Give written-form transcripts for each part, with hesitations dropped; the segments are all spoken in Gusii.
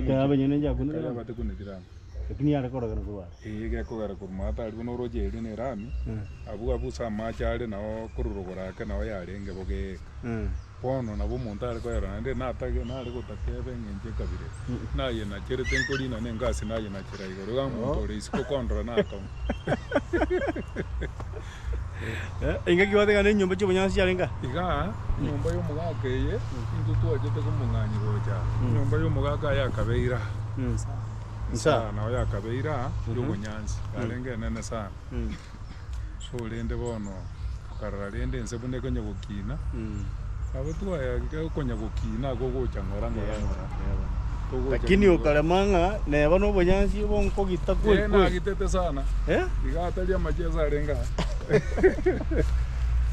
Ekero Omochie. abanyene Ekero njakunire abatekuneti rami. Lakini yare korogera korwa are. Ee gekogera korwa maate aria buna oroche eria na erami, abwo abwo ase amache are nao korwa rogoro ake nao yarenge bogeeka. Bono nabo omonto are koyerora naende natage nare gotaka ebe eng'encho ekabira eye, nayenacherete nkorina na engasi nayenachera igoro iga omonto ore isiko kondora nakong'u. Engaki gwateba ng'a enyomba chi'obonyansi chiarenge aa? Igaa, enyomba y'omogaka eye, intwe twachete komong'anyia gocha aa. Enyomba y'omogaka aya yakabeire aa. Nsaa nao yakabeire aa, y'obonyansi, yarenge enene sana. So rende bono, tokarora rende ense buna ekonya gokina, nabo twaya okonya gokina akwo gocha ng'ora ng'ora ng'ora. Togocha Lakini ng'ora. okarema ng'a neba na obonyansi obo nkogita kweli Eh, kweli. nagitete sana. Eh? Iga atari amacheso arenge aa.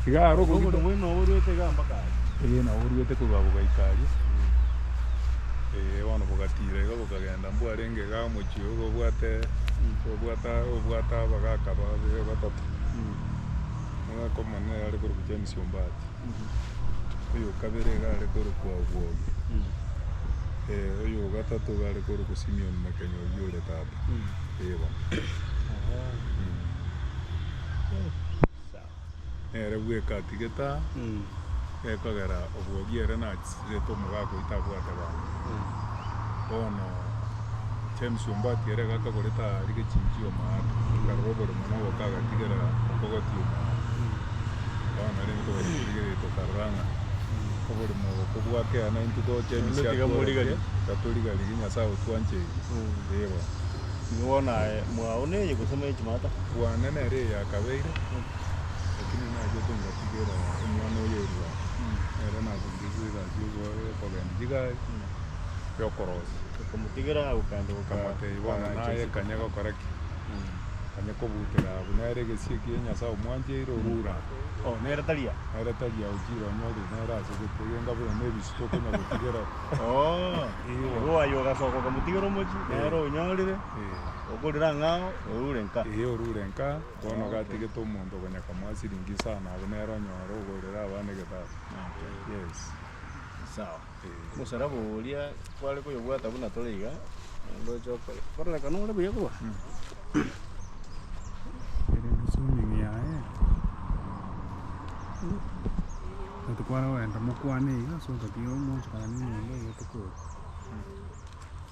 Iga aro Obwo okogita. bori nobo oruete iga mpaka aria. Ee, nabo oruete korwa abwo goika aria. Ee, bono bogatira iga bokagenda mbwarenge iga omochie oyo obwate obwate obwate abagaka babere batato. Omogaka omonene are korokwa James Ombati. Oyo okabere iga are korokwa Obwoge, oyo ogatato iga are korokwa Simeon Makenya oyio ore tata, ee bono. Nere bweka atigete aa, gekogera Obwogi ere nachirete omogaka oyio tabwate banto. Bono James Ombati ere iga akagorete aria gechinchio omoaka, akarora oboremo na oboka agatigera okogoti omoaka. Bono rende togachia korigereria tokarora ng'a oboremo obo kobwakea na intwe gocha Naende emisia tiga tworokia, morigarie. tiga torigarie Nyasaye otwancheire, ee bono. Igo bono aye mwao neye gose moye chimata? Bwane nere eye yakabeire, lakini nachete ngatigera omwana oyo orua, nere nabundiswe egasi yokogendia chigari. yokorosia. Okomotigera agokenda goka Nkamotebia, Bono koagacha naye isiko. kanya gokora ki? Kanya kobutera abwo nere egesio ekiya Nyasae omwancheire orure aa. Oh, nere tari aa? Nere tari aa ochire onyorire nere ase gete egenga buna na ebisio tokonya gotigera. Oh, Ee bono. igo aye ogasoka okamotigera omochie, nere onyorire, Ee. okorire ang'ao, orure nka. Ee orure nka, bono gatigete omonto okonya komoa siringi isano abwo nere onyore ogorere abana egetabu. Yes. Sawa. Omosaraba oria kware koyobwata buna tore iga, naende oche okore. Kororekana ore buya korwa. Erende swimming yaye, na tikware kogenda mokwane iga ase otatiga omochokana na enyomba iga tokore.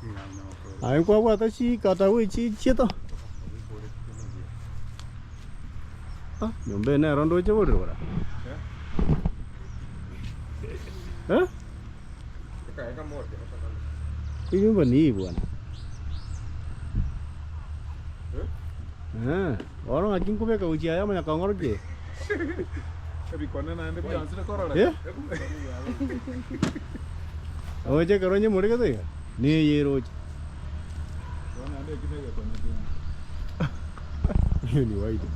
Iga onye gokora. Aye nkwabwata chikata gwechichieto. Ah, nyomba eye nero ndoche borere bora. Eh? Hii nyumba ni hii bwana. Eh, bono ng'aki nkobeka gochia aya omanya kong'orokia. Ebikone naende biansire korora. Eh? Oche ekero onye moregete iga, neye eroche. Bono naende eki negekone kende. Hiyo ni white.